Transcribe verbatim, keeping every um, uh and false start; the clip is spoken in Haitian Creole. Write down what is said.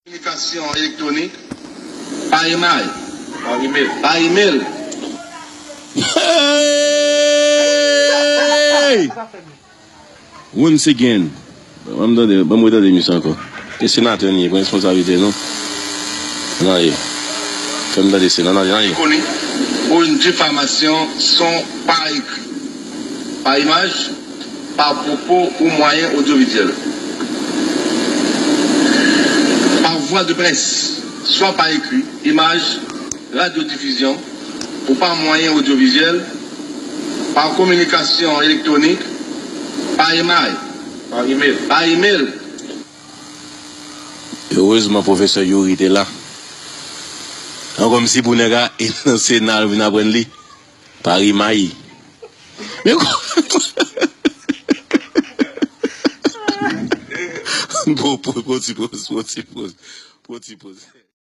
Kominikasyon elektwonik, pa imaj, pa imèl, pa imèl. Hey! Once again. Ban m tande, ban m retande misye ankò. E senatè n ye, pran responsablite nou. Nan ye. Fè m tande se nan, nan ye, nan ye. Elektwonik, pou yon difamasyon, son pa ekri, pa imaj, pa pwopo ou mwayen odyovizyèl. Pa vwa de près, swa pa ekri, imaj, radyodifizyon, ou pa mwayen odyovizyèl, pa kominikasyon elektwonik, pa imaj, pa imèl, pa imèl. Erezman pwofesè Youri te la. An kòmsi pou nèg la, e nan Sena l vin aprann li. Pa imaj. Men ko- Bon, pran ti poz, pran ti poz. Pran ti poz.